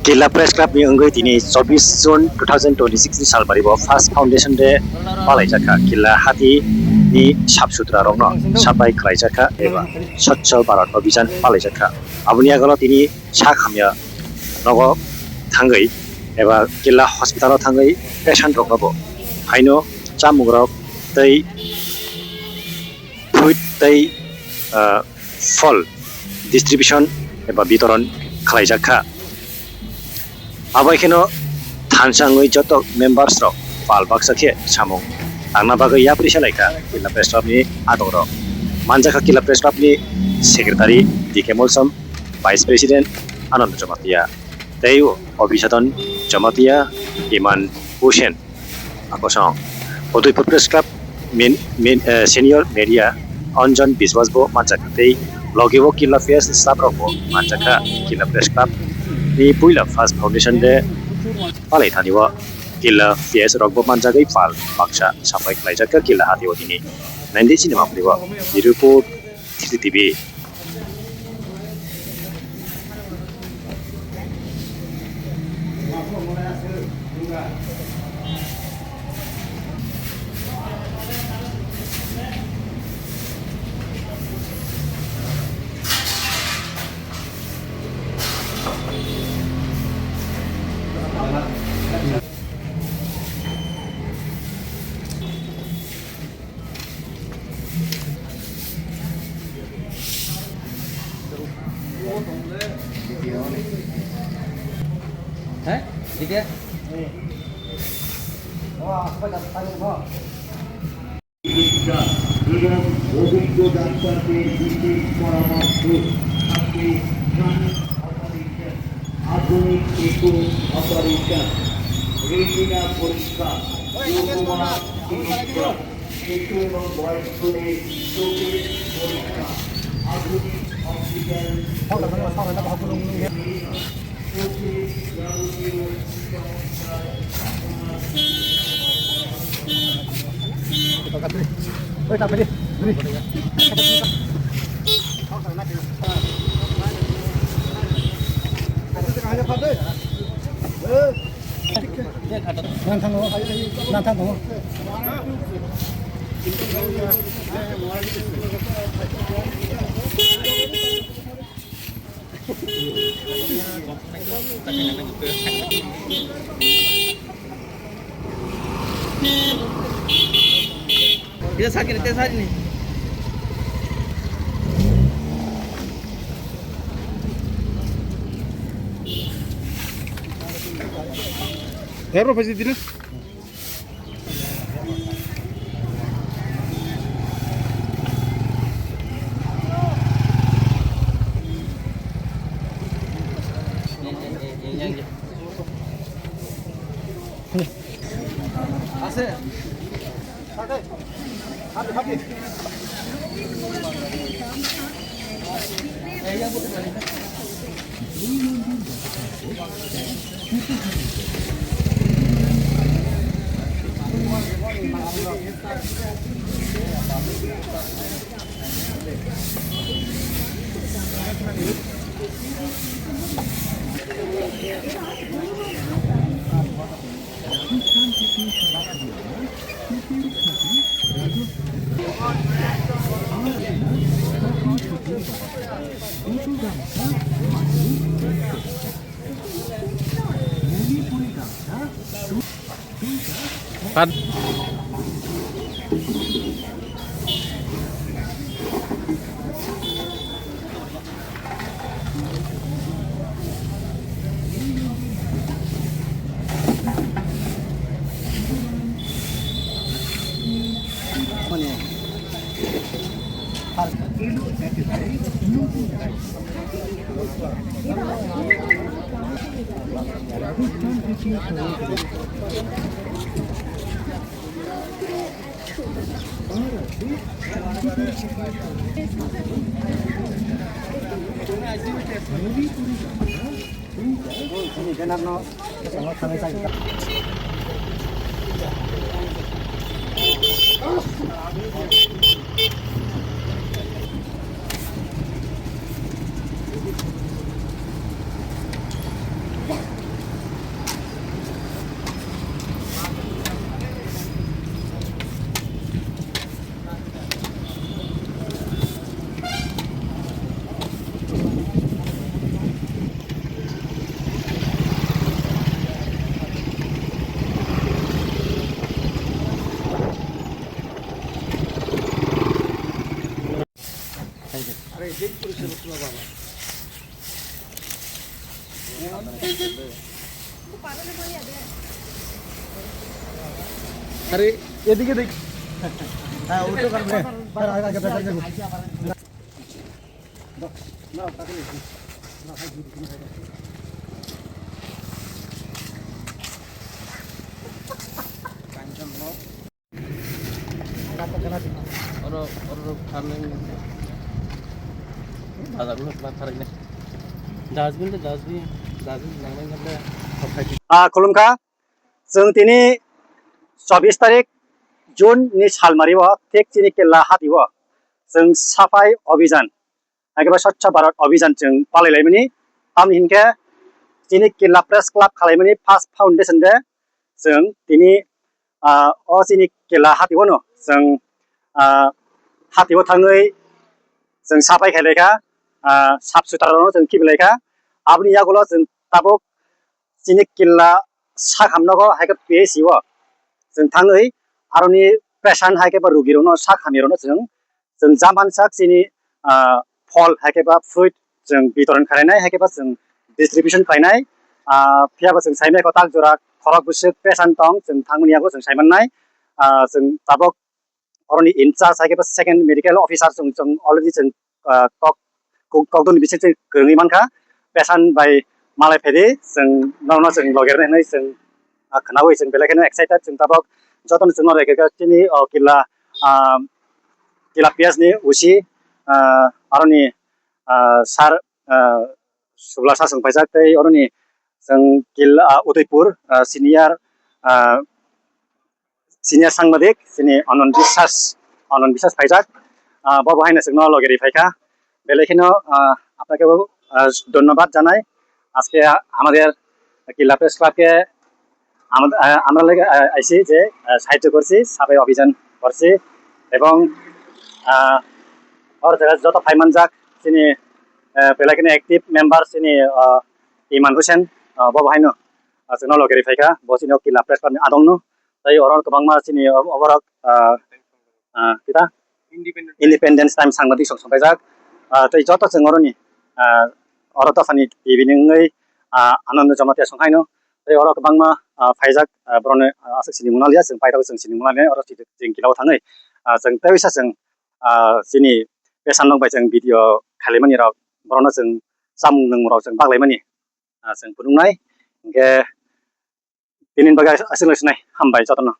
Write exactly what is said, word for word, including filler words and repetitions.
Killa Press Club ni wngwi tini chobbish June two thousand twenty-six ni salbari bo first foundation day palaijakha. Killa hati ni sap sutra rokno sapai khlaijakha eba Swachh Bharat Abhiyan palaijakha. Aboni agalo tini sak hamya nogo thangwi eba Killa hospital o thangwi patient rokno bo haino chamung rok tei fruit tei, ah, phol distribution eba bitoron khlaijak kha. Abo kheno thansa wngwi joto members rok pal baksa khe samung tangna bagwi yapri se lai kha Killa Press Club ni adong rok. Manjakha Killa Press Club ni secretary D K Molsom, vice president Anand Jamatia, tei Abhichadon Jamatia, Iman Hussain. Akosong. Udaipur Press Club min, min, eh, senior media Anjan Biswas bo manjakha tei logi o Killa P S staff rok bo manjakha. Killa Press Club ni puila first foundation day palai thani o Killa P S rok bo manjagwi pal baksa sapai khlaijakha Killa hati o tini. Nine Days ni mapli o report three T V. চিকিৎসা এবং অভিজ্ঞ ডাক্তারদের বিশেষ পরামর্শ থাকবে scanning operation, আধুনিক eco operation, retina পরীক্ষা, গ্লুকোমা চিকিৎসা, শিশু এবং বয়স্কদের চোখের পরীক্ষা, আধুনিক অক্সিজেন, চোখের যাবতীয় সমস্যা। Kita sakit, kita sakit nih. Hero pasti dina. আরে, এদিকে দেখ। হ্যাঁ, উঠতে পারবে। Oro, oro, farming. Bazar no ma tharai na. Dustbin de dustbin, dustbin nangnai na le. Ah, khulumkha. Chwng tini chobbish tarik June ni salmari o thik chini Killa hati o chwng saphai obhijan, haikhe ba Swachh Bharat obhijan chwng palai laimani. Tamni hinkhe chini Killa Press Club khalaimani first foundation de chwng tini, ah, o chini Killa hati o no chwng, ah, hati o thangwi chwng saphai khailai kha, ah, sap sutra rok no chwng khibilai kha. Aboni yagulo chwng tabuk chini Killa sak hamnogo haikhe P H C o chwng thangwi aroni patient haikhe ba rugi rokno sak hamya rokno chwng, chwng jaman sak chini, ah, phol haikhe ba fruit chwng bitoron khlainai haikhe ba chwng distribution khlainai. Ah, phiyaba chwng saimai kotak jora khorok bwswk patient tong chwng thangmani yago chwng saimannai. Ah, chwng tabuk oroni in charge haikhe ba second medical officer chwng, chwng already chwng, ah, kok, kok, kokdoni bising chwng kwrwngwi mankha. Patient bai malai phaidi chwng norokno chwng loger hinwi chwng, ah, khwnawi chwng belai kheno excited chwng tabuk jotono chwngno rekhorkha chini o Killa, ah, Killa P S ni O C, ah, aroni, ah, sir, ah, Subla sir chwng paijak tei oroni chwng Killa, ah, Udaipur, ah, senior, ah, senior sangbadik chini Anand Biswas, Anand Biswas paijak, ah, bo bo haino chwngno logerwi phaikha. Belai kheno, ah, আপনাকেও, ah, ধন্যবাদ জানাই। আজকে আ-, আমাদের কিল্লা প্রেস ক্লাবকে আমা-, আ-, আমরা লেগে, আ-, আইছি যে, আ, সাহায্য করছি, সাফাই অভিযান করছি এবং, আ, ওর জায়গায় যত ফাইমান যাক, চিনি, আ, বেলাকিনি অ্যাক্টিভ মেম্বার চিনি, আ, ইমান হোসেন, আ, বাবা হাইনো, আ, চিনি লগে রিফাইকা, বসিনো কিল্লা প্রেস ক্লাবনি আদংনো, তাই ওর কবাংমা চিনি অ-, অবরক, আ, ah, kita Independent Times sangbadik sok songpaijak. Ah, tei joto chwng oroni, ah, oro dophani T V ni wngwi, ah, Anando Jamatia songhaino. Tei oro kwbangma, ah, phaijak, ah, borokno, ah, aswk sini mwnaliya, chwng paithakgo chwng sini mwnaliya, oro chwng kila o thangwi, ah, chwng tei uisa chwng, ah, chini pesan nok bai chwng video khailaimani rok, borokno chwng chamung nwngmung rok chwng baklaimani, ah, chwng phunuknai. Hinkhe tini bagwi aswk lai sinai, hambai jotono.